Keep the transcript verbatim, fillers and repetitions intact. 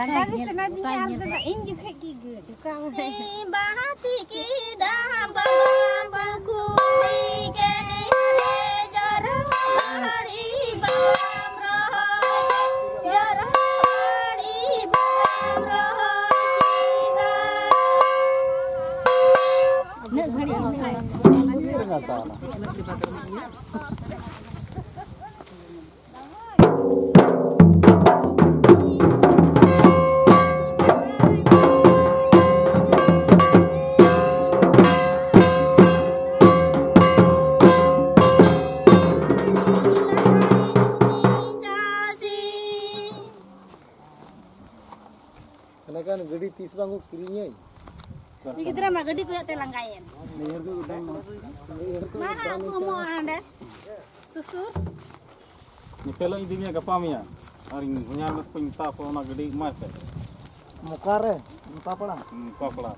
ᱞᱟᱸᱫᱟ ᱜᱮ ᱥᱟᱱᱟ ᱫᱤᱧᱟ ᱟᱨ ᱫᱚ ᱤᱧ ᱡᱚᱠᱷᱮᱡ ᱜᱮ ᱜᱟᱹᱰ ᱚᱠᱟ ᱢᱟᱱᱮ᱾ ᱵᱟᱦᱟ ᱛᱤᱠᱤ ᱫᱟᱜ ᱵᱟᱵᱟ ᱯᱩᱠᱷᱨᱤ ᱜᱮ ᱨᱮ ᱡᱚᱨᱚ ᱟᱹᱰᱤ ᱵᱟᱵᱟᱢ ᱨᱚᱦᱚᱭ ᱡᱚᱨᱚ ᱟᱹᱰᱤ ᱵᱟᱵᱟᱢ ᱨᱚᱦᱚᱭ ᱠᱮᱫᱟ᱾ ᱩᱱᱟᱹᱜ ᱜᱷᱟᱹᱲᱤᱡ ᱮᱱᱮᱠᱷᱟᱱ ᱜᱟᱹᱰᱤ ᱛᱤᱥ ᱵᱟᱝ ᱠᱚ ᱠᱤᱨᱤᱧᱟᱹᱧ? ᱩᱱᱤ ᱜᱤᱫᱽᱨᱟᱹ ᱢᱟ ᱜᱟᱹᱰᱤ ᱠᱚᱭᱚᱜ ᱛᱮ ᱞᱟᱸᱜᱟᱭᱮᱱ᱾ ᱱᱤᱭᱟᱹ ᱫᱚ ᱩᱰᱟᱹᱝ ᱢᱟ᱾ ᱢᱟ ᱟᱹᱜᱩ ᱟᱢᱟ ᱦᱟᱸᱰᱮ ᱥᱩᱥᱩᱨ᱾ ᱧᱮᱯᱮᱞᱚᱜ ᱤᱧ ᱤᱫᱤ ᱢᱮᱭᱟ ᱜᱟᱯᱟ ᱢᱮᱭᱟᱝ᱾ ᱟᱨ ᱤᱧ ᱦᱚᱧᱦᱟᱨ ᱠᱚᱧ ᱢᱮᱛᱟ ᱠᱚᱣᱟ ᱚᱱᱟ ᱜᱟᱹᱰᱤ ᱮᱢᱟᱭ ᱯᱮ᱾ ᱢᱚᱠᱟ ᱨᱮ, ᱢᱚᱠᱟ ᱯᱟᱲᱟ᱾ ᱦᱩᱸ, ᱢᱚᱠᱟ ᱯᱟᱲᱟ᱾